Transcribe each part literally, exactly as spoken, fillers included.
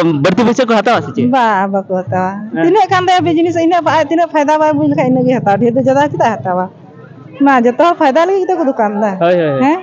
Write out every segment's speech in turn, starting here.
ᱵᱟᱹᱲᱛᱤ ᱯᱚᱭᱥᱟ ᱠᱚ ᱦᱟᱛᱟᱣᱟ ᱥᱮ ᱪᱮᱫ? ᱵᱟ, ᱵᱟᱠᱚ ᱦᱟᱛᱟᱣᱟ᱾ ᱦᱮᱸ᱾ ᱛᱤᱱᱟᱹᱜ ᱠᱷᱟᱱ ᱫᱚ ᱵᱤᱡᱽᱱᱮᱥ, ᱤᱱᱟᱹᱜ ᱯᱷᱟ-, ᱛᱤᱱᱟᱹᱜ ᱯᱷᱟᱭᱫᱟ ᱵᱟᱭ ᱵᱩᱡᱽ ᱞᱮᱠᱷᱟᱱ ᱤᱱᱟᱹᱜ ᱜᱮ ᱦᱟᱛᱟᱣᱟ, ᱰᱷᱮᱨ ᱫᱚ ᱡᱟᱫᱟ ᱪᱮᱫᱟᱜ ᱦᱟᱛᱟᱣᱟ? ᱢᱟ, ᱡᱚᱛᱚ ᱦᱚᱲ ᱯᱷᱟᱭᱫᱟ ᱞᱟᱹᱜᱤᱫ ᱜᱮᱛᱚ ᱠᱚ ᱫᱚᱠᱟᱱ ᱫᱟ᱾ ᱦᱮᱸ?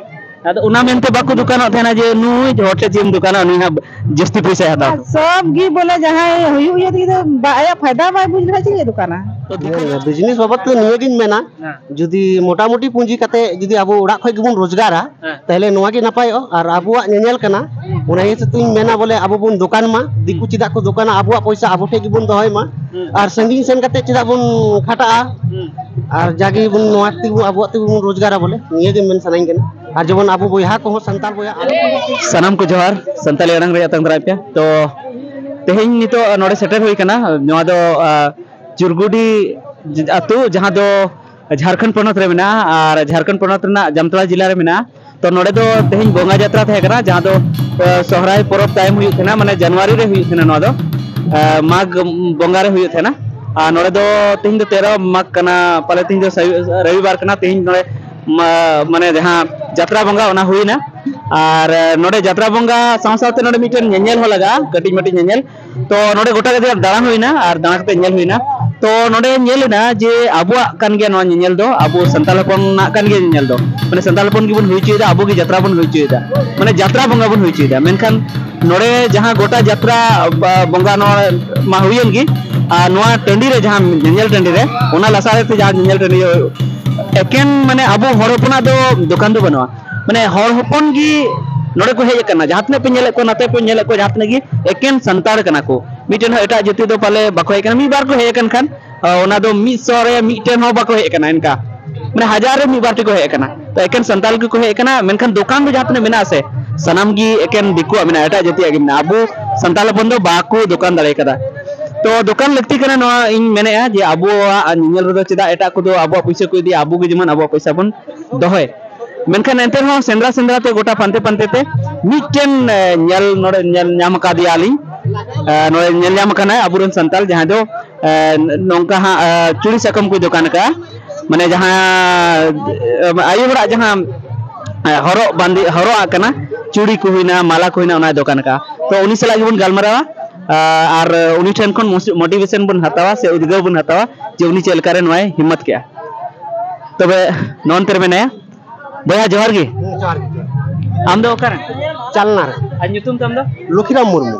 ᱟᱫᱚ ᱚᱱᱟ ᱢᱮᱱᱛᱮ ᱵᱟᱠᱚ ᱫᱚᱠᱟᱱᱚᱜ ᱛᱟᱦᱮᱱᱟ ᱡᱮ ᱱᱩᱭ ᱦᱚᱲ ᱴᱷᱮᱱ ᱪᱮᱫ ᱮᱢ ᱫᱚᱠᱟᱱᱟ, ᱱᱩᱭ ᱦᱟᱸᱜ ᱡᱟᱹᱥᱛᱤ ᱯᱚᱭᱥᱟᱭ ᱦᱟᱛᱟᱣᱟ᱾ ᱟᱨ ᱥᱚᱵ ᱜᱮ ᱵᱚᱞᱮ ᱡᱟᱦᱟᱸᱭ ᱦᱩᱭᱩᱜ ᱤᱭᱟᱹ ᱛᱮᱜᱮ ᱫᱚ ᱵᱟ-, ᱟᱭᱟᱜ ᱯᱷᱟᱭᱫᱟ ᱵᱟᱭ ᱵᱩᱡᱽ ᱞᱮᱠᱷᱟᱱ ᱪᱮᱫ ᱞᱟᱹᱜᱤᱫ ᱫᱚᱠᱟᱱᱟ? ᱛᱚ ᱫᱤᱠᱩ ᱦᱮᱸ, ᱵᱤᱡᱽᱱᱮᱥ ᱵᱟᱵᱚᱫ ᱛᱮ ᱱᱤᱭᱟᱹ ᱜᱤᱧ ᱢᱮᱱᱟ, ᱦᱮᱸ᱾ ᱡᱩᱫᱤ ᱢᱚᱴᱟᱢᱩᱴᱤ ᱯᱩᱸᱡᱤ ᱠᱟᱛᱮ ᱡᱩᱫᱤ ᱟᱵᱚ ᱚᱲᱟᱜ ᱠᱷᱚᱡ ᱜᱮᱵᱚᱱ ᱨᱳᱡᱽᱜᱟᱨᱟ, ᱦᱮᱸ᱾ ᱛᱟᱦᱞᱮ ᱱᱚᱣᱟ ᱜᱮ ᱱᱟᱯᱟᱭᱚᱜᱼᱟ᱾ ᱟᱨ ᱟᱵᱚᱣᱟᱜ ᱧᱮᱧᱮᱞ ᱠᱟᱱᱟ, ᱚᱱᱟ ᱤᱭᱟᱹ ᱛᱮ ᱤᱧ ᱢᱮᱱᱟ ᱵᱚᱞᱮ ᱟᱵᱚ ᱵᱚᱱ ᱫᱚᱠᱟᱱ ᱢᱟ, ᱫᱤᱠᱩ ᱪᱮᱫᱟᱜ ᱠᱚ ᱫᱚᱠᱟᱱᱟ, ᱟᱵᱚᱣᱟᱜ ᱯᱚᱭᱥᱟ ᱟᱵᱚ ᱴᱷᱮᱡ ᱜᱮᱵᱚᱱ ᱫᱚᱦᱚᱭ ᱢᱟ᱾ ᱦᱩᱸ᱾ ᱟᱨ ᱥᱟᱺᱜᱤᱧ ᱥᱮᱱ ᱠᱟᱛᱮ ᱪᱮᱫᱟᱜ ᱵᱚᱱ ᱠᱷᱟᱴᱟᱜᱼᱟ? ᱦᱩᱸ᱾ ᱟᱨ ᱡᱟᱜᱮ ᱵᱚᱱ ᱱᱚᱣᱟ ᱛᱮᱜᱮ ᱵᱚᱱ ᱟᱵᱚᱣᱟᱜ ᱛᱮᱜᱮ ᱵᱚᱱ ᱨᱳᱡᱽᱜᱟᱨᱟ ᱵᱚᱞᱮ, ᱱᱤᱭᱟᱹ ᱜᱮ ᱢᱮᱱ ᱥᱟᱱᱟᱧ ᱠᱟᱱᱟ᱾ ᱟᱨ ᱡᱮᱢᱚᱱ ᱟᱵᱚ ᱵᱚᱭᱦᱟ ᱠᱚᱦᱚᱸ ᱥᱟᱱᱛᱟᱲ ᱵᱚᱭᱦᱟ ᱟᱵᱚ ᱠᱚᱦᱚᱸ ᱥᱟᱱᱟᱢ ᱠᱚ ᱡᱚᱦᱟᱨ, ᱥᱟᱱᱛᱟᱲᱤ ᱟᱲᱟᱝ ᱨᱮ ᱟᱛᱟᱝ ᱫᱟᱨᱟᱢ ᱯᱮ᱾ ᱛᱚ ᱛᱮᱦᱮᱧ ᱱᱤᱛᱚᱜ ᱱᱚᱰᱮ ᱥᱮᱴᱮᱨ ᱦᱩᱭ ᱠᱟᱱᱟ, ᱱᱚᱣᱟ ᱫᱚ, ᱟ, ᱪᱩᱨᱜᱩᱰᱤ ᱟᱹᱛᱩ, ᱡᱟᱦᱟᱸ ᱫᱚ ᱡᱷᱟᱲᱠᱷᱚᱸᱰ ᱯᱚᱱᱚᱛ ᱨᱮ ᱢᱮᱱᱟᱜᱼᱟ ᱟᱨ ᱡᱷᱟᱨᱠᱷᱚᱸᱰ ᱯᱚᱱᱚᱛ ᱨᱮᱱᱟᱜ ᱡᱟᱢᱛᱟᱲᱟ ᱡᱮᱞᱟ ᱨᱮ ᱢᱮᱱᱟᱜᱼᱟ᱾ ᱛᱚ ᱱᱚᱰᱮ ᱫᱚ ᱛᱮᱦᱮᱧ ᱵᱚᱸᱜᱟ ᱡᱟᱛᱨᱟ ᱛᱟᱦᱮᱸ ᱠᱟᱱᱟ, ᱡᱟᱦᱟᱸ ᱫᱚ, ᱮ, ᱥᱚᱦᱨᱟᱭ ᱯᱚᱨᱚᱵᱽ ᱛᱟᱭᱚᱢ ᱦᱩᱭᱩᱜ ᱛᱟᱦᱮᱱᱟ, ᱢᱟᱱᱮ ᱡᱟᱱᱩᱣᱟᱨᱤ ᱨᱮ ᱦᱩᱭᱩᱜ ᱛᱟᱦᱮᱱᱟ ᱱᱚᱣᱟ ᱫᱚ, ᱮ, ᱢᱟᱜᱽ ᱵᱚᱸᱜᱟ ᱨᱮ ᱦᱩᱭᱩᱜ ᱛᱟᱦᱮᱱᱟ᱾ ᱟᱨ ᱱᱚᱰᱮ ᱫᱚ ᱛᱮᱦᱮᱧ ᱫᱚ ᱛᱮᱨᱚ ᱢᱟᱜᱽ ᱠᱟᱱᱟ, ᱯᱟᱞᱮ ᱛᱮᱦᱮᱧ ᱫᱚ ᱥᱟᱭ-, ᱨᱚᱵᱤᱵᱟᱨ ᱠᱟᱱᱟ, ᱛᱮᱦᱮᱧ ᱱᱚᱰᱮ ᱢᱟ-, ᱢᱟᱱᱮ ᱡᱟᱦᱟᱸ ᱡᱟᱛᱨᱟ ᱵᱚᱸᱜᱟ ᱚᱱᱟ ᱦᱩᱭᱱᱟ᱾ ᱟᱨ, ᱮ, ᱱᱚᱰᱮ ᱡᱟᱛᱨᱟ ᱵᱚᱸᱜᱟ ᱥᱟᱶ ᱥᱟᱶᱛᱮ ᱱᱚᱰᱮ ᱢᱤᱫᱴᱮᱱ ᱧᱮᱧᱮᱞ ᱦᱚᱸ ᱞᱟᱜᱟᱜᱼᱟ, ᱠᱟᱹᱴᱤᱡ ᱢᱟᱹᱴᱤᱡ ᱧᱮᱧᱮᱞ᱾ ᱛᱚ ᱱᱚᱰᱮ ᱜᱚᱴᱟ ᱜᱮ ᱫᱟᱬᱟᱱ ᱦᱩᱭᱱᱟ ᱟᱨ ᱫᱟᱬᱟ ᱠᱟᱛᱮ ᱧᱮᱞ ᱦᱩᱭᱱᱟ᱾ ᱛᱚ ᱱᱚᱰᱮ ᱧᱮᱞ ᱮᱱᱟ ᱡᱮ ᱟᱵᱚᱣᱟᱜ ᱠᱟᱱ ᱜᱮᱭᱟ ᱱᱚᱣᱟ ᱧᱮᱧᱮᱞ ᱫᱚ, ᱟᱵᱚ ᱥᱟᱱᱛᱟᱲ ᱦᱚᱯᱚᱱᱟᱜ ᱠᱟᱱ ᱜᱮᱭᱟ ᱧᱮᱧᱮᱞ ᱫᱚ, ᱢᱟᱱᱮ ᱥᱟᱱᱛᱟᱲ ᱦᱚᱯᱚᱱ ᱜᱮᱵᱚᱱ ᱦᱩᱭ ᱦᱚᱪᱚᱭᱮᱫᱟ, ᱟᱵᱚ ᱜᱮ ᱡᱟᱛᱨᱟ ᱵᱚᱱ ᱦᱩᱭ ᱦᱚᱪᱚᱭᱮᱫᱟ, ᱢᱟᱱᱮ ᱡᱟᱛᱨᱟ ᱵᱚᱸᱜᱟ ᱵᱚᱱ ᱦᱩᱭ ᱦᱚᱪᱚᱭᱮᱫᱟ᱾ ᱢᱮᱱᱠᱷᱟᱱ ᱱᱚᱰᱮ ᱡᱟᱦᱟᱸ ᱜᱚᱴᱟ ᱡᱟᱛᱨᱟ ᱵᱟ-, ᱵᱚᱸᱜᱟ ᱱᱚᱣᱟ ᱢᱟ ᱦᱩᱭᱮᱱ ᱜᱮ, ᱟᱨ ᱱᱚᱣᱟ ᱴᱟᱺᱰᱤ ᱨᱮ ᱡᱟᱦᱟᱸ ᱧᱮᱧᱮᱞ ᱴᱟᱺᱰᱤ ᱨᱮ, ᱚᱱᱟ ᱞᱟᱥᱟᱲᱦᱮᱫ ᱛᱮ ᱡᱟᱦᱟᱸ ᱧᱮᱧᱮᱞ ᱴᱟᱺᱰᱤ ᱮᱠᱮᱱ ᱢᱟᱱᱮ ᱟᱵᱚ ᱦᱚᱲ ᱦᱚᱯᱚᱱᱟᱜ ᱫᱚ ᱫᱚᱠᱟᱱ ᱫᱚ ᱵᱟᱹᱱᱩᱜᱼᱟ᱾ ᱢᱟᱱᱮ ᱦᱚᱲ ᱦᱚᱯᱚᱱ ᱜᱮ ᱱᱚᱰᱮ ᱠᱚ ᱦᱮᱡ ᱟᱠᱟᱱᱟ, ᱡᱟᱦᱟᱸ ᱛᱤᱱᱟᱹᱜ ᱯᱮ ᱧᱮᱞᱮᱫ ᱠᱚᱣᱟ, ᱱᱚᱛᱮ ᱯᱮ ᱧᱮᱞᱮᱫ ᱠᱚᱣᱟ, ᱡᱟᱦᱟᱸ ᱛᱤᱱᱟᱹᱜ ᱜᱮ ᱮᱠᱮᱱ ᱥᱟᱱᱛᱟᱲ ᱠᱟᱱᱟ ᱠᱚ᱾ ᱢᱤᱫᱴᱮᱱ ᱦᱚᱸ ᱮᱴᱟᱜ ᱡᱟᱹᱛᱤ ᱫᱚ ᱯᱟᱞᱮ ᱵᱟᱠᱚ ᱦᱮᱡ ᱟᱠᱟᱱᱟ, ᱢᱤᱫ ᱵᱟᱨ ᱠᱚ ᱦᱮᱡ ᱟᱠᱟᱱ ᱠᱷᱟᱱ, ᱟᱨ ᱚᱱᱟ ᱫᱚ ᱢᱤᱫ ᱥᱚ ᱨᱮ ᱢᱤᱫᱴᱮᱱ ᱦᱚᱸ ᱵᱟᱠᱚ ᱦᱮᱡ ᱟᱠᱟᱱᱟ, ᱤᱱᱠᱟ ᱢᱟᱱᱮ ᱦᱟᱡᱟᱨ ᱨᱮ ᱢᱤᱫ ᱵᱟᱨ ᱴᱤ ᱠᱚ ᱦᱮᱡ ᱟᱠᱟᱱᱟ᱾ ᱛᱚ ᱮᱠᱮᱱ ᱥᱟᱱᱛᱟᱲ ᱜᱮᱠᱚ ᱦᱮᱡ ᱟᱠᱟᱱᱟ, ᱢᱮᱱᱠᱷᱟᱱ ᱫᱚᱠᱟᱱ ᱫᱚ ᱡᱟᱦᱟᱸ ᱛᱤᱱᱟᱹᱜ ᱢᱮᱱᱟᱜᱼᱟ ᱥᱮ, ᱥᱟᱱᱟᱢ ᱜᱮ ᱮᱠᱮᱱ ᱫᱤᱠᱩᱣᱟᱜ ᱢᱮᱱᱟᱜᱼᱟ, ᱮᱴᱟᱜ ᱡᱟᱹᱛᱤᱭᱟᱜ ᱜᱮ ᱢᱮᱱᱟᱜᱼᱟ᱾ ᱟᱵᱚ ᱥᱟᱱᱛᱟᱲ ᱦᱚᱯᱚᱱ ᱫᱚ ᱵᱟᱠᱚ ᱫᱚᱠᱟᱱ ᱫᱟᱲᱮ ᱠᱟᱫᱟ᱾ ᱛᱚ ᱫᱚᱠᱟᱱ ᱞᱟᱹᱠᱛᱤ ᱠᱟᱱᱟ, ᱱᱚᱣᱟ ᱤᱧ ᱢᱮᱱᱮᱫᱼᱟ ᱡᱮ ᱟᱵᱚᱣᱟᱜ ᱧᱮᱧᱮᱞ ᱨᱮᱫᱚ ᱪᱮᱫᱟᱜ ᱮᱴᱟᱜ ᱠᱚᱫᱚ ᱟᱵᱚᱣᱟᱜ ᱯᱚᱭᱥᱟ ᱠᱚ ᱤᱫᱤᱭᱟ, ᱟᱵᱚ ᱜᱮ ᱡᱮᱢᱚᱱ ᱟᱵᱚᱣᱟᱜ ᱯᱚᱭᱥᱟ ᱵᱚᱱ ᱫᱚᱦᱚᱭ᱾ ᱢᱮᱱᱠᱷᱟᱱ ᱮᱱᱛᱮ ᱨᱮᱦᱚᱸ ᱥᱮᱸᱫᱽᱨᱟ ᱥᱮᱸᱫᱽᱨᱟ ᱛᱮ ᱜᱚᱴᱟ ᱯᱟᱱᱛᱮ ᱯᱟᱱᱛᱮ ᱛᱮ ᱢᱤᱫᱴᱮᱱ, ᱮ, ᱧᱮᱞ ᱱᱚᱰᱮ ᱧᱮᱞ ᱧᱟᱢ ᱟᱠᱟᱫᱮᱭᱟᱞᱤᱧ᱾ ᱮ, ᱱᱚᱰᱮ ᱧᱮᱞ ᱧᱟᱢ ᱟᱠᱟᱱᱟᱭ ᱟᱵᱚᱨᱮᱱ ᱥᱟᱱᱛᱟᱲ, ᱡᱟᱦᱟᱸᱭ ᱫᱚ, ᱮ, ᱱᱚᱝᱠᱟ ᱦᱟᱸᱜ, ᱮ, ᱪᱩᱲᱤ ᱥᱟᱠᱚᱢ ᱠᱚᱭ ᱫᱚᱠᱟᱱ ᱟᱠᱟᱫᱼᱟ, ᱢᱟᱱᱮ ᱡᱟᱦᱟᱸ, ᱮ, ᱟᱭᱳ ᱦᱚᱲᱟᱜ ᱡᱟᱦᱟᱸ, ᱮ, ᱦᱚᱨᱚᱜ ᱵᱟᱸᱫᱮ, ᱦᱚᱨᱚᱜ ᱟᱜ ᱠᱟᱱᱟ, ᱪᱩᱲᱤ ᱠᱚ ᱦᱩᱭᱱᱟ, ᱢᱟᱞᱟ ᱠᱚ ᱦᱩᱭᱱᱟ, ᱚᱱᱟᱭ ᱫᱚᱠᱟᱱ ᱠᱟᱜᱼᱟ᱾ ᱛᱚ ᱩᱱᱤ ᱥᱟᱞᱟᱜ ᱜᱮᱵᱚᱱ ᱜᱟᱞᱢᱟᱨᱟᱣᱟ, ᱟᱨ ᱩᱱᱤ ᱴᱷᱮᱱ ᱠᱷᱚᱱ ᱢᱳᱴᱤᱵᱷᱮᱥᱚᱱ ᱵᱚᱱ ᱦᱟᱛᱟᱣᱟ ᱥᱮ ᱩᱫᱽᱜᱟᱹᱣ ᱵᱚᱱ ᱦᱟᱛᱟᱣᱟ ᱡᱮ ᱩᱱᱤ ᱪᱮᱫ ᱞᱮᱠᱟᱨᱮ ᱱᱚᱣᱟᱭ ᱦᱤᱢᱢᱚᱛ ᱠᱮᱜᱼᱟ᱾ ᱛᱚᱵᱮ ᱱᱚᱱᱛᱮ ᱨᱮ ᱢᱮᱱᱟᱭᱟ᱾ ᱵᱚᱭᱦᱟ, ᱡᱚᱦᱟᱨ ᱜᱮ᱾ ᱦᱮᱸ, ᱡᱚᱦᱟᱨ ᱜᱮ, ᱡᱚᱦᱟᱨ ᱜᱮ᱾ ᱟᱢ ᱫᱚ ᱚᱠᱟᱨᱮᱱ? ᱪᱟᱞᱱᱟ ᱨᱮ᱾ ᱟᱨ ᱧᱩᱛᱩᱢ ᱛᱟᱢ ᱫᱚ? ᱞᱚᱠᱷᱤᱨᱟᱢ ᱢᱩᱨᱢᱩ᱾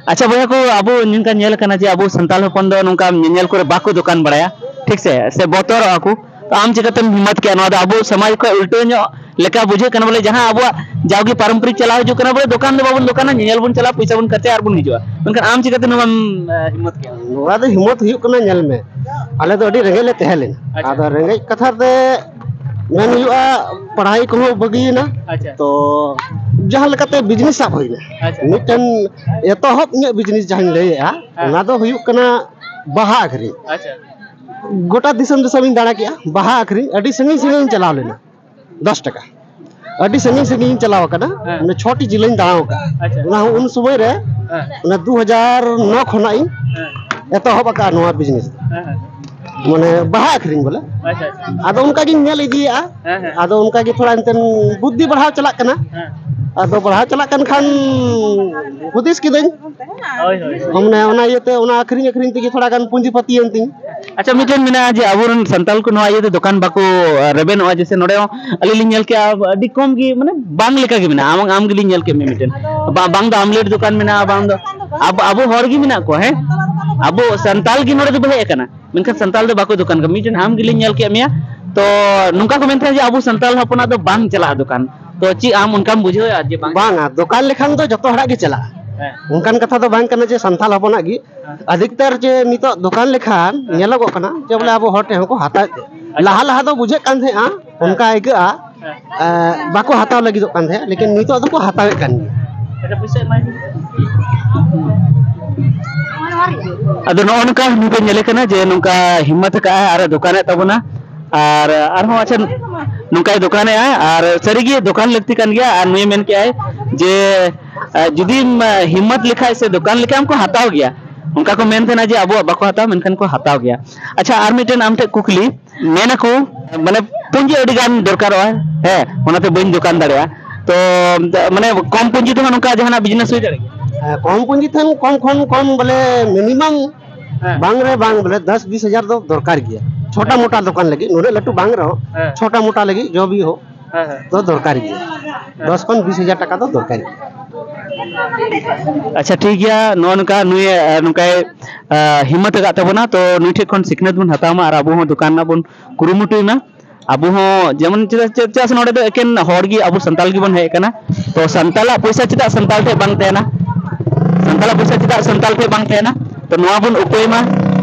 ᱟᱪᱪᱷᱟ ᱵᱚᱭᱦᱟ ᱠᱚ, ᱟᱵᱚ ᱱᱚᱝᱠᱟ ᱧᱮᱞ ᱠᱟᱱᱟ ᱡᱮ ᱟᱵᱚ ᱥᱟᱱᱛᱟᱲ ᱦᱚᱯᱚᱱ ᱫᱚ ᱱᱚᱝᱠᱟ ᱧᱮᱧᱮᱞ ᱠᱚᱨᱮ ᱵᱟᱠᱚ ᱫᱚᱠᱟᱱ ᱵᱟᱲᱟᱭᱟ, ᱴᱷᱤᱠ ᱥᱮ, ᱥᱮ ᱵᱚᱛᱚᱨᱚᱜᱼᱟ ᱠᱚ᱾ ᱛᱚ ᱟᱢ ᱪᱤᱠᱟᱹᱛᱮᱢ ᱦᱤᱢᱢᱚᱛ ᱠᱮᱜᱼᱟ? ᱱᱚᱣᱟ ᱫᱚ ᱟᱵᱚ ᱥᱚᱢᱟᱡᱽ ᱠᱷᱚᱱ ᱩᱞᱴᱟᱹ ᱧᱚᱜ ᱞᱮᱠᱟ ᱵᱩᱡᱷᱟᱹᱜ ᱠᱟᱱᱟ, ᱵᱚᱞᱮ ᱡᱟᱦᱟᱸ ᱟᱵᱚᱣᱟᱜ ᱡᱟᱣᱜᱮ ᱯᱟᱨᱚᱢᱯᱚᱨᱤᱠ ᱪᱟᱞᱟᱣ ᱦᱤᱡᱩᱜ ᱠᱟᱱᱟ, ᱵᱚᱞᱮ ᱫᱚᱠᱟᱱ ᱫᱚ ᱵᱟᱵᱚᱱ ᱫᱚᱠᱟᱱᱟ, ᱧᱮᱧᱮᱞ ᱵᱚᱱ ᱪᱟᱞᱟᱜᱼᱟ, ᱯᱚᱭᱥᱟ ᱵᱚᱱ ᱠᱷᱚᱨᱪᱟᱭᱟ ᱟᱨ ᱵᱚᱱ ᱦᱤᱡᱩᱜᱼᱟ᱾ ᱢᱮᱱᱠᱷᱟᱱ ᱟᱢ ᱪᱤᱠᱟᱹᱛᱮ ᱱᱚᱣᱟᱢ, ᱟᱸ, ᱦᱤᱢᱢᱚᱛ ᱠᱮᱜᱼᱟ? ᱱᱚᱣᱟ ᱫᱚ ᱦᱤᱢᱢᱚᱛ ᱦᱩᱭᱩᱜ ᱠᱟᱱᱟ, ᱧᱮᱞ ᱢᱮ, ᱟᱪᱪᱷᱟ᱾ ᱟᱫᱚ ᱨᱮᱸᱜᱮᱡ ᱠᱟᱛᱷᱟ ᱛᱮ ᱢᱮᱱ ᱦᱩᱭᱩᱜᱼᱟ, ᱯᱟᱲᱦᱟᱣ ᱠᱚᱦᱚᱸ ᱵᱟᱹᱜᱤᱭᱮᱱᱟ᱾ ᱟᱪᱪᱷᱟ᱾ ᱛᱚ ᱡᱟᱦᱟᱸ ᱞᱮᱠᱟᱛᱮ ᱵᱤᱡᱽᱱᱮᱥ ᱥᱟᱵ ᱦᱩᱭᱱᱟ, ᱟᱪᱪᱷᱟ᱾ ᱢᱤᱫᱴᱮᱱ ᱮᱛᱚᱦᱚᱵ ᱤᱧᱟᱹᱜ ᱵᱤᱡᱽᱱᱮᱥ ᱡᱟᱦᱟᱸᱧ ᱞᱟᱹᱭᱮᱜᱼᱟ, ᱦᱮᱸ᱾ ᱚᱱᱟ ᱫᱚ ᱦᱩᱭᱩᱜ ᱠᱟᱱᱟ ᱵᱟᱦᱟ ᱟᱹᱠᱷᱨᱤᱧ᱾ ᱟᱪᱪᱷᱟ᱾ ᱜᱚᱴᱟ ᱫᱤᱥᱚᱢ ᱫᱤᱥᱚᱢ ᱤᱧ ᱫᱟᱬᱟ ᱠᱮᱜᱼᱟ, ᱵᱟᱦᱟ ᱟᱹᱠᱷᱨᱤᱧ ᱟᱹᱰᱤ ᱥᱟᱺᱜᱤᱧ ᱥᱟᱺᱜᱤᱧ ᱤᱧ ᱪᱟᱞᱟᱣ ᱞᱮᱱᱟ᱾ ᱫᱚᱥ ᱴᱟᱠᱟ᱾ ᱟᱹᱰᱤ ᱥᱟᱺᱜᱤᱧ ᱥᱟᱺᱜᱤᱧ ᱤᱧ ᱪᱟᱞᱟᱣ ᱟᱠᱟᱱᱟ, ᱦᱮᱸ᱾ ᱢᱟᱱᱮ ᱪᱷᱚᱴᱤ ᱡᱮᱞᱟᱧ ᱫᱟᱬᱟ ᱟᱠᱟᱫᱼᱟ᱾ ᱟᱪᱪᱷᱟ᱾ ᱚᱱᱟ ᱦᱚᱸ ᱩᱱ ᱥᱚᱢᱚᱭ ᱨᱮ, ᱦᱮᱸ᱾ ᱚᱱᱟ ᱫᱩ ᱦᱟᱡᱟᱨ ᱱᱚ ᱠᱷᱚᱱᱟᱜ ᱤᱧ ᱦᱮᱸ᱾ ᱮᱛᱚᱦᱚᱵ ᱟᱠᱟᱫᱼᱟ ᱱᱚᱣᱟ ᱵᱤᱡᱽᱱᱮᱥ᱾ ᱦᱮᱸ, ᱦᱮᱸ᱾ ᱢᱟᱱᱮ ᱵᱟᱦᱟ ᱟᱹᱠᱷᱨᱤᱧ ᱵᱚᱞᱮ᱾ ᱟᱪᱪᱷᱟ, ᱟᱪᱪᱷᱟ᱾ ᱟᱫᱚ ᱚᱱᱠᱟ ᱜᱤᱧ ᱧᱮᱞ ᱤᱫᱤᱭᱮᱫᱼᱟ᱾ ᱦᱮᱸ, ᱦᱮᱸ᱾ ᱟᱫᱚ ᱚᱱᱠᱟ ᱜᱮ ᱛᱷᱚᱲᱟ ᱮᱱᱛᱮᱫ ᱵᱩᱫᱽᱫᱷᱤ ᱵᱟᱲᱦᱟᱣ ᱪᱟᱞᱟᱜ ᱠᱟᱱᱟ᱾ ᱦᱮᱸ᱾ ᱟᱫᱚ ᱵᱟᱲᱦᱟᱣ ᱪᱟᱞᱟᱜ ᱠᱟᱱ ᱠᱷᱟᱱ ᱦᱩᱫᱤᱥ ᱠᱤᱫᱟᱹᱧ, ᱦᱳᱭ, ᱦᱳᱭ, ᱦᱳᱭ᱾ ᱢᱟᱱᱮ ᱚᱱᱟ ᱤᱭᱟᱹᱛᱮ ᱚᱱᱟ ᱟᱹᱠᱷᱨᱤᱧ ᱟᱹᱠᱷᱨᱤᱧ ᱛᱮᱜᱮ ᱛᱷᱚᱲᱟ ᱜᱟᱱ ᱯᱩᱸᱡᱤ ᱯᱟᱹᱛᱤᱭᱮᱱ ᱛᱤᱧ᱾ ᱟᱪᱪᱷᱟ, ᱢᱤᱫᱴᱮᱱ ᱢᱮᱱᱟᱜᱼᱟ ᱡᱮ ᱟᱵᱚᱨᱮᱱ ᱥᱟᱱᱛᱟᱲ ᱠᱚ ᱱᱚᱣᱟ ᱤᱭᱟᱹᱛᱮ ᱫᱚᱠᱟᱱ ᱵᱟᱠᱚ, ᱟᱸ, ᱨᱮᱵᱮᱱᱚᱜᱼᱟ, ᱡᱮᱭᱥᱮ ᱱᱚᱰᱮ ᱦᱚᱸ ᱟᱹᱞᱤᱧ ᱞᱤᱧ ᱧᱮᱞ ᱠᱮᱜᱼᱟ, ᱟᱹᱰᱤ ᱠᱚᱢ ᱜᱮ, ᱢᱟᱱᱮ ᱵᱟᱝ ᱞᱮᱠᱟ ᱜᱮ ᱢᱮᱱᱟᱜᱼᱟ᱾ ᱟᱢ, ᱟᱢ ᱜᱮᱞᱤᱧ ᱧᱮᱞ ᱠᱮᱫ ᱢᱮᱭᱟ ᱢᱤᱫᱴᱮᱱ, ᱵᱟ-, ᱵᱟᱝ ᱫᱚ ᱟᱢᱞᱮᱴ ᱫᱚᱠᱟᱱ ᱢᱮᱱᱟᱜᱼᱟ, ᱵᱟᱝ ᱫᱚ ᱟᱵᱚ, ᱟᱵᱚ ᱦᱚᱲ ᱜᱮ ᱢᱮᱱᱟᱜ ᱠᱚᱣᱟ, ᱦᱮᱸ, ᱟᱵᱚ ᱥᱟᱱᱛᱟᱲ ᱜᱮ ᱱᱚᱰᱮ ᱫᱚᱵᱚ ᱦᱮᱡ ᱟᱠᱟᱱᱟ, ᱢᱮᱱᱠᱷᱟᱱ ᱥᱟᱱᱛᱟᱲ ᱫᱚ ᱵᱟᱠᱚ ᱫᱚᱠᱟᱱ ᱠᱟᱱᱟ᱾ ᱢᱤᱫᱴᱮᱱ ᱟᱢ ᱜᱮᱞᱤᱧ ᱧᱮᱞ ᱠᱮᱫ ᱢᱮᱭᱟ, ᱛᱚ ᱱᱚᱝᱠᱟ ᱠᱚ ᱢᱮᱱ ᱛᱟᱦᱮᱸᱫ ᱡᱮ ᱟᱵᱚ ᱥᱟᱱᱛᱟᱲ ᱦᱚᱯᱚᱱᱟᱜ ᱫᱚ ᱵᱟᱝ ᱪᱟᱞᱟᱜᱼᱟ ᱫᱚᱠᱟᱱ, ᱛᱚ ᱪᱮᱫ ᱟᱢ ᱚᱱᱠᱟᱢ ᱵᱩᱡᱷᱟᱹᱣᱮᱫᱼᱟ ᱡᱮ ᱵᱟᱝ? ᱵᱟᱝᱟ, ᱫᱚᱠᱟᱱ ᱞᱮᱠᱷᱟᱱ ᱫᱚ ᱡᱚᱛᱚ ᱦᱚᱲᱟᱜ ᱜᱮ ᱪᱟᱞᱟᱜᱼᱟ᱾ ᱦᱮᱸ᱾ ᱚᱱᱠᱟᱱ ᱠᱟᱛᱷᱟ ᱫᱚ ᱵᱟᱝ ᱠᱟᱱᱟ ᱡᱮ ᱥᱟᱱᱛᱟᱲ ᱦᱚᱯᱚᱱᱟᱜ ᱜᱮ᱾ ᱦᱮᱸ᱾ ᱟᱫᱷᱤᱠᱛᱟᱨ ᱡᱮ ᱱᱤᱛᱚᱜ ᱫᱚᱠᱟᱱ ᱞᱮᱠᱷᱟᱱ ᱦᱮᱸ᱾ ᱧᱮᱞᱚᱜᱚᱜ ᱠᱟᱱᱟ ᱡᱮ ᱵᱚᱞᱮ ᱦᱮᱸ᱾ ᱟᱵᱚ ᱦᱚᱲ ᱴᱷᱮᱱ ᱦᱚᱸᱠᱚ ᱦᱟᱛᱟᱣᱮᱫ ᱛᱮ᱾ ᱟᱪᱪᱷᱟ᱾ ᱞᱟᱦᱟ ᱞᱟᱦᱟ ᱫᱚ ᱵᱩᱡᱷᱟᱹᱜ ᱠᱟᱱ ᱛᱟᱦᱮᱸᱜᱼᱟ, ᱦᱮᱸ᱾ ᱚᱱᱠᱟ ᱟᱹᱭᱠᱟᱹᱜᱼᱟ, ᱦᱮᱸ᱾ ᱮ, ᱵᱟᱠᱚ ᱦᱟᱛᱟᱣ ᱞᱟᱹᱜᱤᱫᱚᱜ ᱠᱟᱱ ᱛᱟᱦᱮᱸᱜᱼᱟ, ᱞᱮᱠᱤᱱ ᱱᱤᱛᱚᱜ ᱫᱚᱠᱚ ᱦᱟᱛᱟᱣᱮᱫ ᱠᱟᱱ ᱜᱮᱭᱟ᱾ ᱟᱪᱪᱷᱟ, ᱯᱩᱭᱥᱟᱹ ᱮᱢᱟᱭ ᱢᱮ᱾ ᱟᱫᱚ ᱱᱚᱜᱼᱚ ᱱᱚᱝᱠᱟ ᱱᱤᱛᱚᱜ ᱧᱮᱞᱮ ᱠᱟᱱᱟ ᱡᱮ ᱱᱚᱝᱠᱟ ᱦᱤᱢᱢᱚᱛ ᱟᱠᱟᱫᱼᱟᱭ ᱟᱨ ᱫᱚᱠᱟᱱᱮᱫ ᱛᱟᱵᱚᱱᱟ᱾ ᱟᱨ ᱟᱨᱦᱚᱸ ᱟᱪᱪᱷᱟ, ᱱᱚᱝᱠᱟᱭ ᱫᱚᱠᱟᱱᱮᱜᱼᱟ ᱟᱨ ᱥᱟᱹᱨᱤᱜᱮ ᱫᱚᱠᱟᱱ ᱞᱟᱹᱠᱛᱤ ᱠᱟᱱ ᱜᱮᱭᱟ᱾ ᱟᱨ ᱱᱩᱭᱮ ᱢᱮᱱ ᱠᱮᱜᱼᱟᱭ ᱡᱮ, ᱟᱨ ᱡᱩᱫᱤᱢ, ᱟᱨ ᱦᱤᱢᱢᱚᱛ ᱞᱮᱠᱷᱟᱡ ᱥᱮ ᱫᱚᱠᱟᱱ ᱞᱮᱠᱷᱟᱡ ᱠᱚ ᱦᱟᱛᱟᱣ ᱜᱮᱭᱟ᱾ ᱚᱱᱠᱟ ᱠᱚ ᱢᱮᱱ ᱛᱟᱦᱮᱱᱟ ᱡᱮ ᱟᱵᱚᱣᱟᱜ ᱵᱟᱠᱚ ᱦᱟᱛᱟᱣᱟ, ᱢᱮᱱᱠᱷᱟᱱ ᱠᱚ ᱦᱟᱛᱟᱣ ᱜᱮᱭᱟ᱾ ᱟᱪᱪᱷᱟ, ᱟᱨ ᱢᱤᱫᱴᱮᱱ ᱟᱢ ᱴᱷᱮᱱ ᱠᱩᱠᱞᱤ, ᱢᱮᱱᱟᱠᱚ ᱢᱟᱱᱮ ᱯᱩᱸᱡᱤ ᱟᱹᱰᱤ ᱜᱟᱱ ᱫᱚᱨᱠᱟᱨᱚᱜᱼᱟ, ᱦᱮᱸ, ᱚᱱᱟᱛᱮ ᱵᱟᱹᱧ ᱫᱚᱠᱟᱱ ᱫᱟᱲᱮᱭᱟᱜᱼᱟ᱾ ᱛᱚ ᱢᱟᱱᱮ ᱠᱚᱢ ᱯᱩᱸᱡᱤ ᱛᱮᱦᱚᱸ ᱱᱚᱝᱠᱟ ᱡᱟᱦᱟᱱᱟᱜ ᱵᱤᱡᱽᱱᱮᱥ ᱦᱩᱭ ᱫᱟᱲᱮᱭᱟᱜ ᱜᱮᱭᱟ? ᱦᱮᱸ, ᱠᱚᱢ ᱯᱩᱸᱡᱤ ᱛᱮᱦᱚᱸ ᱠᱚᱢ ᱠᱷᱚᱱ ᱠᱚᱢ ᱵᱚᱞᱮ ᱢᱤᱱᱤᱢᱟᱢ ᱦᱮᱸ᱾ ᱵᱟᱝ ᱨᱮ ᱵᱟᱝ ᱵᱚᱞᱮ ᱫᱚᱥ ᱵᱤᱥ ᱦᱟᱡᱟᱨ ᱫᱚ ᱫᱚᱨᱠᱟᱨ ᱜᱮᱭᱟ᱾ ᱪᱷᱳᱴᱟ ᱦᱮᱸ᱾ ᱢᱳᱴᱟ ᱫᱚᱠᱟᱱ ᱞᱟᱹᱜᱤᱫ, ᱱᱩᱱᱟᱹᱜ ᱞᱟᱹᱴᱩ ᱵᱟᱝ ᱨᱮᱦᱚᱸ ᱦᱮᱸ᱾ ᱪᱷᱳᱴᱟ ᱢᱳᱴᱟ ᱞᱟᱹᱜᱤᱫ ᱡᱚ ᱵᱤ ᱦᱳ ᱦᱮᱸ, ᱦᱮᱸ᱾ ᱫᱚ ᱫᱚᱨᱠᱟᱨ ᱜᱮᱭᱟ᱾ ᱦᱮᱸ᱾ ᱫᱚᱥ ᱠᱷᱚᱱ ᱵᱤᱥ ᱦᱟᱡᱟᱨ ᱴᱟᱠᱟ ᱫᱚ ᱫᱚᱨᱠᱟᱨ ᱜᱮᱭᱟ᱾ ᱟᱪᱪᱷᱟ, ᱴᱷᱤᱠ ᱜᱮᱭᱟ᱾ ᱱᱚᱜᱼᱚ ᱱᱚᱝᱠᱟ ᱱᱩᱭ, ᱮ, ᱱᱚᱝᱠᱟᱭ, ᱮ, ᱦᱤᱢᱢᱚᱛ ᱟᱠᱟᱫ ᱛᱟᱵᱚᱱᱟ, ᱛᱚ ᱱᱩᱭ ᱴᱷᱮᱱ ᱠᱷᱚᱱ ᱥᱤᱠᱷᱱᱟᱹᱛ ᱵᱚᱱ ᱦᱟᱛᱟᱣ ᱢᱟ ᱟᱨ ᱟᱵᱚ ᱦᱚᱸ ᱫᱚᱠᱟᱱ ᱨᱮᱱᱟᱜ ᱵᱚᱱ ᱠᱩᱨᱩᱢᱩᱴᱩᱭ ᱢᱟ᱾ ᱟᱵᱚ ᱦᱚᱸ ᱡᱮᱢᱚᱱ ᱪᱮᱫᱟᱜ, ᱪᱮᱫᱟᱜ ᱥᱮ ᱱᱚᱰᱮ ᱫᱚ ᱮᱠᱮᱱ ᱦᱚᱲ ᱜᱮ, ᱟᱵᱚ ᱥᱟᱱᱛᱟᱲ ᱜᱮᱵᱚᱱ ᱦᱮᱡ ᱟᱠᱟᱱᱟ᱾ ᱛᱚ ᱥᱟᱱᱛᱟᱲᱟᱜ ᱯᱚᱭᱥᱟ ᱪᱮᱫᱟᱜ ᱥᱟᱱᱛᱟᱲ ᱴᱷᱮᱱ ᱵᱟᱝ ᱛᱟᱦᱮᱱᱟ? ᱥᱟᱱᱛᱟᱲᱟᱜ ᱯᱚᱭᱥᱟ ᱪᱮᱫᱟᱜ ᱥᱟᱱᱛᱟᱲ ᱴᱷᱮᱱ ᱵᱟᱝ ᱛᱟᱦᱮᱱᱟ? ᱛᱚ ᱱᱚᱣᱟ ᱵᱚᱱ ᱩᱯᱟᱹᱭ ᱢᱟ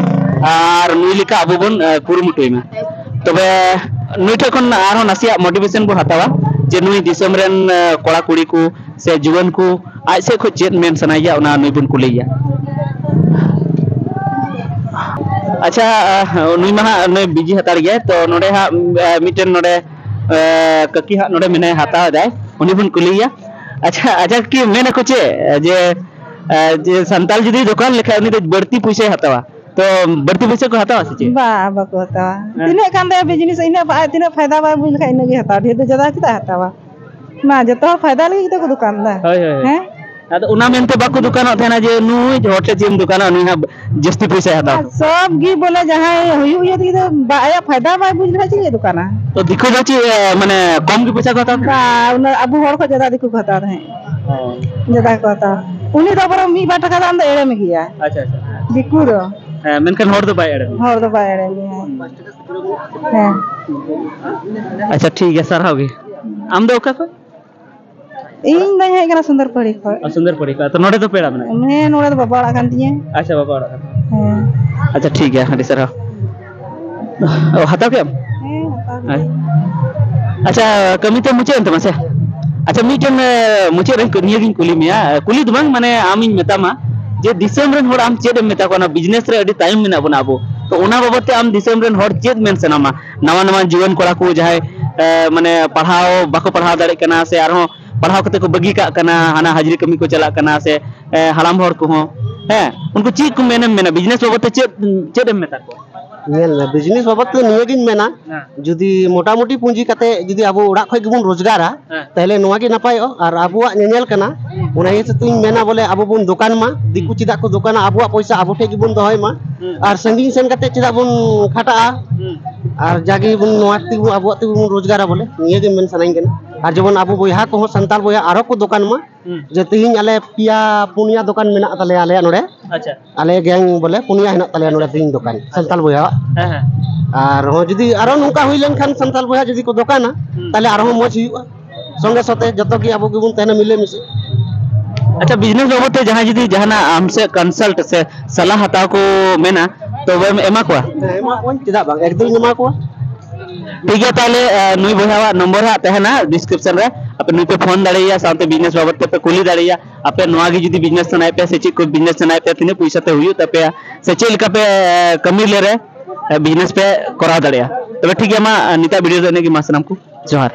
ᱟᱨ ᱱᱩᱭ ᱞᱮᱠᱟ ᱟᱵᱚ ᱵᱚᱱ, ᱮ, ᱠᱩᱨᱩᱢᱩᱴᱩᱭ ᱢᱟ᱾ ᱛᱚᱵᱮ ᱱᱩᱭ ᱴᱷᱮᱱ ᱠᱷᱚᱱ ᱟᱨᱦᱚᱸ ᱱᱟᱥᱮᱭᱟᱜ ᱢᱳᱴᱤᱵᱷᱮᱥᱚᱱ ᱵᱚᱱ ᱦᱟᱛᱟᱣᱟ ᱡᱮ ᱱᱩᱭ ᱫᱤᱥᱚᱢ ᱨᱮᱱ, ᱮ, ᱠᱚᱲᱟ ᱠᱩᱲᱤ ᱠᱚ ᱥᱮ ᱡᱩᱣᱟᱹᱱ ᱠᱚ ᱟᱡ ᱥᱮᱫ ᱠᱷᱚᱱ ᱪᱮᱫ ᱢᱮᱱ ᱥᱟᱱᱟᱭᱮᱭᱟ, ᱚᱱᱟ ᱱᱩᱭ ᱵᱚᱱ ᱠᱩᱞᱤᱭᱮᱭᱟ᱾ ᱟᱪᱪᱷᱟ, ᱱᱩᱭ ᱢᱟ ᱦᱟᱸᱜ ᱱᱩᱭ ᱵᱤᱡᱤ ᱦᱟᱛᱟᱲ ᱜᱮᱭᱟᱭ, ᱛᱚ ᱱᱚᱰᱮ ᱦᱟᱸᱜ, ᱮ, ᱢᱤᱫᱴᱮᱱ ᱱᱚᱰᱮ, ᱮ, ᱠᱟᱹᱠᱤ ᱦᱟᱸᱜ ᱱᱚᱰᱮ ᱢᱮᱱᱟᱭ, ᱦᱟᱛᱟᱣ ᱮᱫᱟᱭ, ᱩᱱᱤ ᱵᱚᱱ ᱠᱩᱞᱤᱭᱮᱭᱟ᱾ ᱟᱪᱪᱷᱟ, ᱟᱪᱪᱷᱟ ᱠᱟᱹᱠᱤ, ᱢᱮᱱ ᱟᱠᱚ ᱪᱮᱫ ᱡᱮ, ᱮ, ᱡᱮ ᱥᱟᱱᱛᱟᱲ ᱡᱩᱫᱤ ᱫᱚᱠᱟᱱ ᱞᱮᱠᱷᱟᱡ ᱩᱱᱤ ᱫᱚ ᱵᱟᱹᱲᱛᱤ ᱯᱚᱭᱥᱟᱭ ᱦᱟᱛᱟᱣᱟ, ᱛᱚ ᱵᱟᱹᱲᱛᱤ ᱯᱚᱭᱥᱟ ᱠᱚ ᱦᱟᱛᱟᱣᱟ ᱥᱮ ᱪᱮᱫ? ᱵᱟ, ᱵᱟᱠᱚ ᱦᱟᱛᱟᱣᱟ᱾ ᱦᱮᱸ᱾ ᱛᱤᱱᱟᱹᱜ ᱠᱟᱱ ᱛᱟᱭᱟ ᱵᱤᱡᱽᱱᱮᱥ, ᱤᱱᱟᱹᱜ ᱯᱷᱟ-, ᱛᱤᱱᱟᱹᱜ ᱯᱷᱟᱭᱫᱟ ᱵᱟᱭ ᱵᱩᱡᱽ ᱞᱮᱠᱷᱟᱡ ᱤᱱᱟᱹᱜ ᱜᱮ ᱦᱟᱛᱟᱣᱟ, ᱰᱷᱮᱨ ᱫᱚ ᱡᱟᱫᱟ ᱪᱮᱫᱟᱜ ᱦᱟᱛᱟᱣᱟ? ᱢᱟ ᱡᱚᱛᱚ ᱦᱚᱲ ᱯᱷᱟᱭᱫᱟ ᱞᱟᱹᱜᱤᱫ ᱜᱮᱛᱚ ᱠᱚ ᱫᱚᱠᱟᱱ ᱫᱟ᱾ ᱦᱳᱭ, ᱦᱳᱭ, ᱦᱳᱭ᱾ ᱦᱮᱸ? ᱟᱫᱚ ᱚᱱᱟ ᱢᱮᱱᱛᱮ ᱵᱟᱠᱚ ᱫᱚᱠᱟᱱᱚᱜ ᱛᱟᱦᱮᱱᱟ ᱡᱮ ᱱᱩᱭ ᱦᱚᱲ ᱴᱷᱮᱱ ᱪᱮᱫ ᱮᱢ ᱫᱚᱠᱟᱱᱟ, ᱱᱩᱭ ᱦᱟᱸᱜ ᱡᱟᱹᱥᱛᱤ ᱯᱚᱭᱥᱟᱭ ᱦᱟᱛᱟᱣᱟ᱾ ᱵᱟᱝ, ᱥᱚᱵ ᱜᱮ ᱵᱚᱞᱮ ᱡᱟᱦᱟᱸᱭ ᱦᱩᱭᱩᱜ ᱤᱭᱟᱹ ᱛᱮᱜᱮ ᱫᱚ ᱵᱟ-, ᱟᱭᱟᱜ ᱯᱷᱟᱭᱫᱟ ᱵᱟᱭ ᱵᱩᱡᱽ ᱞᱮᱠᱷᱟᱡ ᱪᱮᱫ ᱞᱟᱹᱜᱤᱫ ᱫᱚᱠᱟᱱᱟ? ᱛᱚ ᱫᱤᱠᱩ ᱫᱚ ᱪᱮᱫ, ᱮ, ᱢᱟᱱᱮ ᱠᱚᱢ ᱜᱮ ᱯᱚᱭᱥᱟ ᱠᱚ ᱦᱟᱛᱟᱣ ᱛᱟᱦᱮᱱᱟ? ᱵᱟ, ᱩᱱᱟᱹᱜ ᱟᱵᱚ ᱦᱚᱲ ᱠᱷᱚᱡ ᱡᱟᱫᱟ ᱫᱤᱠᱩ ᱠᱚ ᱦᱟᱛᱟᱣ ᱛᱟᱦᱮᱸᱫ᱾ ᱚ᱾ ᱡᱟᱫᱟ ᱜᱮᱠᱚ ᱦᱟᱛᱟᱣᱟ᱾ ᱩᱱᱤ ᱫᱚ ᱵᱚᱨᱚᱝ ᱢᱤᱫ ᱵᱟᱨ ᱴᱟᱠᱟ ᱫᱟᱢ ᱫᱚ ᱮᱲᱮ ᱢᱮᱜᱮᱭᱟ᱾ ᱟᱪᱪᱷᱟ, ᱟᱪᱪᱷᱟ᱾ ᱫᱤᱠᱩ ᱫᱚ᱾ ᱦᱮᱸ, ᱢᱮᱱᱠᱷᱟᱱ ᱦᱚᱲ ᱫᱚ ᱵᱟᱭ ᱮᱲᱮ ᱢᱮᱭᱟ᱾ ᱦᱚᱲ ᱫᱚ ᱵᱟᱭ ᱮᱲᱮ ᱢᱮᱭᱟ᱾ ᱦᱩᱸ᱾ ᱦᱮᱸ᱾ ᱟᱪᱪᱷᱟ, ᱴᱷᱤᱠ ᱜᱮᱭᱟ, ᱥᱟᱨᱦᱟᱣ ᱜᱮ᱾ ᱟᱢ ᱫᱚ ᱚᱠᱟ ᱠᱷᱚᱡ? ᱤᱧ ᱫᱚᱧ ᱦᱮᱡ ᱠᱟᱱᱟ ᱥᱩᱱᱫᱚᱨᱯᱟᱹᱲᱤ ᱠᱷᱚᱡ᱾ ᱚ, ᱥᱩᱱᱫᱚᱨᱯᱟᱹᱲᱤ ᱠᱷᱚᱡ᱾ ᱛᱚ, ᱱᱚᱰᱮ ᱫᱚ ᱯᱮᱲᱟ ᱢᱮᱱᱟᱜ ᱠᱚᱣᱟ? ᱦᱮᱸ, ᱱᱚᱰᱮ ᱫᱚ ᱵᱟᱵᱟ ᱚᱲᱟᱜ ᱠᱟᱱ ᱛᱤᱧᱟᱹ᱾ ᱟᱪᱪᱷᱟ, ᱵᱟᱵᱟ ᱚᱲᱟᱜ ᱠᱟᱱᱟ᱾ ᱦᱮᱸ᱾ ᱟᱪᱪᱷᱟ, ᱴᱷᱤᱠ ᱜᱮᱭᱟ, ᱟᱹᱰᱤ ᱥᱟᱨᱦᱟᱣ᱾ ᱚ, ᱦᱟᱛᱟᱣ ᱠᱮᱫ ᱟᱢ? ᱦᱮᱸ, ᱦᱟᱛᱟᱣ ᱦᱮᱸ᱾ ᱠᱮᱫᱟᱹᱧ᱾ ᱟᱪᱪᱷᱟ, ᱠᱟᱹᱢᱤ ᱛᱚ ᱢᱩᱪᱟᱹᱫ ᱮᱱ ᱛᱟᱢᱟ ᱥᱮ? ᱟᱪᱪᱷᱟ, ᱢᱤᱫᱴᱮᱱ, ᱮ, ᱢᱩᱪᱟᱹᱫ ᱨᱮ ᱱᱤᱭᱟᱹ ᱜᱤᱧ ᱠᱩᱞᱤ ᱢᱮᱭᱟ, ᱮ, ᱠᱩᱞᱤ ᱫᱚ ᱵᱟᱝ, ᱢᱟᱱᱮ ᱟᱢᱤᱧ ᱢᱮᱛᱟᱢᱟ ᱡᱮ ᱫᱤᱥᱚᱢ ᱨᱮᱱ ᱦᱚᱲ ᱟᱢ ᱪᱮᱫ ᱮᱢ ᱢᱮᱛᱟ ᱠᱚᱣᱟ? ᱚᱱᱟ ᱵᱤᱡᱽᱱᱮᱥ ᱨᱮ ᱟᱹᱰᱤ ᱛᱟᱭᱚᱢ ᱢᱮᱱᱟᱜ ᱵᱚᱱᱟ ᱟᱵᱚ, ᱛᱚ ᱚᱱᱟ ᱵᱟᱵᱚᱫ ᱛᱮ ᱟᱢ ᱫᱤᱥᱚᱢ ᱨᱮᱱ ᱦᱚᱲ ᱪᱮᱫ ᱢᱮᱱ ᱥᱟᱱᱟᱢᱟ? ᱱᱟᱣᱟ ᱱᱟᱣᱟ ᱡᱩᱣᱟᱹᱱ ᱠᱚᱲᱟ ᱠᱚ ᱡᱟᱦᱟᱸᱭ, ᱮ, ᱢᱟᱱᱮ ᱯᱟᱲᱦᱟᱣ ᱵᱟᱠᱚ ᱯᱟᱲᱦᱟᱣ ᱫᱟᱲᱮᱭᱟᱜ ᱠᱟᱱᱟ ᱥᱮ ᱟᱨᱦᱚᱸ ᱯᱟᱲᱦᱟᱣ ᱠᱟᱛᱮ ᱠᱚ ᱵᱟᱹᱜᱤ ᱠᱟᱜ ᱠᱟᱱᱟ, ᱦᱟᱱᱟ ᱦᱟᱡᱽᱨᱤ ᱠᱟᱹᱢᱤ ᱠᱚ ᱪᱟᱞᱟᱜ ᱠᱟᱱᱟ ᱥᱮ, ᱮ, ᱦᱟᱲᱟᱢ ᱦᱚᱲ ᱠᱚᱦᱚᱸ, ᱦᱮᱸ, ᱩᱱᱠᱩ ᱪᱮᱫ ᱠᱚ ᱢᱮᱱᱮᱢ ᱢᱮᱱᱟ, ᱵᱤᱡᱽᱱᱮᱥ ᱵᱟᱵᱚᱫ ᱛᱮ ᱪᱮᱫ, ᱪᱮᱫ ᱮᱢ ᱢᱮᱛᱟ ᱠᱚᱣᱟ? ᱧᱮᱞ ᱢᱮ, ᱵᱤᱡᱽᱱᱮᱥ ᱵᱟᱵᱚᱫ ᱛᱮ ᱱᱤᱭᱟᱹᱜᱤᱧ ᱢᱮᱱᱟ, ᱦᱮᱸ᱾ ᱡᱩᱫᱤ ᱢᱚᱴᱟᱢᱩᱴᱤ ᱯᱩᱸᱡᱤ ᱠᱟᱛᱮ ᱡᱩᱫᱤ ᱟᱵᱚ ᱚᱲᱟᱜ ᱠᱷᱚᱡ ᱜᱮᱵᱚᱱ ᱨᱳᱡᱽᱜᱟᱨᱟ, ᱦᱮᱸ᱾ ᱛᱟᱦᱞᱮ ᱱᱚᱣᱟ ᱜᱮ ᱱᱟᱯᱟᱭᱚᱜᱼᱟ᱾ ᱟᱨ ᱟᱵᱚᱣᱟᱜ ᱧᱮᱧᱮᱞ ᱠᱟᱱᱟ, ᱚᱱᱟ ᱤᱭᱟᱹ ᱛᱮ ᱤᱧ ᱢᱮᱱᱟ ᱵᱚᱞᱮ ᱟᱵᱚ ᱵᱚᱱ ᱫᱚᱠᱟᱱ ᱢᱟ, ᱫᱤᱠᱩ ᱪᱮᱫᱟᱜ ᱠᱚ ᱫᱚᱠᱟᱱᱟ, ᱟᱵᱚᱣᱟᱜ ᱯᱚᱭᱥᱟ ᱟᱵᱚ ᱴᱷᱮᱡ ᱜᱮᱵᱚᱱ ᱫᱚᱦᱚᱭ ᱢᱟ᱾ ᱦᱩᱸ᱾ ᱟᱨ ᱥᱟᱺᱜᱤᱧ ᱥᱮᱱ ᱠᱟᱛᱮ ᱪᱮᱫᱟᱜ ᱵᱚᱱ ᱠᱷᱟᱴᱟᱜᱼᱟ? ᱦᱩᱸ᱾ ᱟᱨ ᱡᱟᱜᱮ ᱵᱚᱱ ᱱᱚᱣᱟ ᱛᱮᱜᱮ ᱵᱚᱱ ᱟᱵᱚᱣᱟᱜ ᱛᱮᱜᱮ ᱵᱚᱱ ᱨᱳᱡᱽᱜᱟᱨᱟ ᱵᱚᱞᱮ, ᱱᱤᱭᱟᱹ ᱜᱮ ᱢᱮᱱ ᱥᱟᱱᱟᱧ ᱠᱟᱱᱟ᱾ ᱟᱨ ᱡᱮᱢᱚᱱ ᱟᱵᱚ ᱵᱚᱭᱦᱟ ᱠᱚᱦᱚᱸ, ᱥᱟᱱᱛᱟᱲ ᱵᱚᱭᱦᱟ ᱟᱨᱦᱚᱸ ᱠᱚ ᱫᱚᱠᱟᱱ ᱢᱟ, ᱦᱩᱸ᱾ ᱡᱮ ᱛᱮᱦᱮᱧ ᱟᱞᱮ ᱯᱮᱭᱟ ᱯᱩᱱᱭᱟ ᱫᱚᱠᱟᱱ ᱢᱮᱱᱟᱜ ᱛᱟᱞᱮᱭᱟ ᱟᱞᱮᱭᱟᱜ ᱱᱚᱰᱮ᱾ ᱟᱪᱪᱷᱟ᱾ ᱟᱞᱮ ᱜᱮᱝ ᱵᱚᱞᱮ ᱯᱩᱱᱭᱟ ᱦᱮᱱᱟᱜ ᱛᱟᱞᱮᱭᱟ ᱱᱚᱰᱮ ᱛᱮᱦᱮᱧ ᱫᱚᱠᱟᱱ ᱥᱟᱱᱛᱟᱞ ᱵᱚᱭᱦᱟᱣᱟᱜ᱾ ᱦᱮᱸ, ᱦᱮᱸ᱾ ᱟᱨ ᱦᱚᱸ ᱡᱩᱫᱤ ᱟᱨᱚ ᱱᱚᱝᱠᱟ ᱦᱩᱭ ᱞᱮᱱᱠᱷᱟᱱ ᱥᱟᱱᱛᱟᱞ ᱵᱚᱭᱦᱟ ᱡᱩᱫᱤ ᱠᱚ ᱫᱚᱠᱟᱱᱟ, ᱦᱩᱸ᱾ ᱛᱟᱦᱞᱮ ᱟᱨᱦᱚᱸ ᱢᱚᱡᱽ ᱦᱩᱭᱩᱜᱼᱟ᱾ ᱥᱚᱸᱜᱮ ᱥᱚᱛᱮ ᱡᱚᱛᱚ ᱜᱮ ᱟᱵᱚ ᱜᱮᱵᱚᱱ ᱛᱟᱦᱮᱱᱟ ᱢᱤᱞᱮ ᱢᱤᱥᱮ᱾ ᱟᱪᱪᱷᱟ, ᱵᱤᱡᱽᱱᱮᱥ ᱵᱟᱵᱚᱫ ᱛᱮ ᱡᱟᱦᱟᱸᱭ ᱡᱩᱫᱤ ᱡᱟᱦᱟᱱᱟᱜ ᱟᱢ ᱥᱮᱫ ᱠᱚᱱᱥᱟᱞᱴ ᱥᱮ ᱥᱟᱞᱦᱟ ᱦᱟᱛᱟᱣ ᱠᱚ ᱢᱮᱱᱟ, ᱛᱚᱵᱮᱢ ᱮᱢᱟ ᱠᱚᱣᱟ? ᱦᱮᱸ, ᱮᱢᱟ ᱠᱚᱣᱟᱧ, ᱪᱮᱫᱟᱜ ᱵᱟᱝ, ᱮᱠᱫᱚᱢᱤᱧ ᱮᱢᱟ ᱠᱚᱣᱟ᱾ ᱴᱷᱤᱠ ᱜᱮᱭᱟ, ᱛᱟᱦᱞᱮ, ᱟᱸ, ᱱᱩᱭ ᱵᱚᱭᱦᱟᱣᱟᱜ ᱱᱚᱢᱵᱚᱨ ᱦᱟᱸᱜ ᱛᱟᱦᱮᱱᱟ ᱰᱤᱥᱠᱨᱤᱯᱥᱚᱱ ᱨᱮ, ᱟᱯᱮ ᱱᱩᱭ ᱯᱮ ᱯᱷᱳᱱ ᱫᱟᱲᱮᱭᱟᱭᱟ, ᱥᱟᱶᱛᱮ ᱵᱤᱡᱽᱱᱮᱥ ᱵᱟᱵᱚᱫ ᱛᱮ ᱯᱮ ᱠᱩᱞᱤ ᱫᱟᱲᱮᱭᱟᱭᱟ᱾ ᱟᱯᱮ ᱱᱚᱣᱟ ᱜᱮ ᱡᱩᱫᱤ ᱵᱤᱡᱽᱱᱮᱥ ᱥᱟᱱᱟᱭᱮᱫ ᱯᱮᱭᱟ ᱥᱮ ᱪᱮᱫ ᱠᱚ ᱵᱤᱡᱽᱱᱮᱥ ᱥᱟᱱᱟᱭᱮᱫ ᱯᱮᱭᱟ, ᱛᱤᱱᱟᱹᱜ ᱯᱚᱭᱥᱟ ᱛᱮ ᱦᱩᱭᱩᱜ ᱛᱟᱯᱮᱭᱟ, ᱥᱮ ᱪᱮᱫ ᱞᱮᱠᱟ ᱯᱮ, ᱮ, ᱠᱟᱹᱢᱤ ᱞᱮᱨᱮ, ᱮ, ᱵᱤᱡᱽᱱᱮᱥ ᱯᱮ ᱠᱚᱨᱟᱣ ᱫᱟᱲᱮᱭᱟᱜᱼᱟ᱾ ᱛᱚᱵᱮ ᱴᱷᱤᱠ ᱜᱮᱭᱟ, ᱢᱟ, ᱱᱤᱛᱟᱜ ᱵᱷᱤᱰᱤᱭᱳ ᱫᱚ ᱤᱱᱟᱹᱜ ᱜᱮ, ᱢᱟ ᱥᱟᱱᱟᱢ ᱠᱚ ᱡᱚᱦᱟᱨ᱾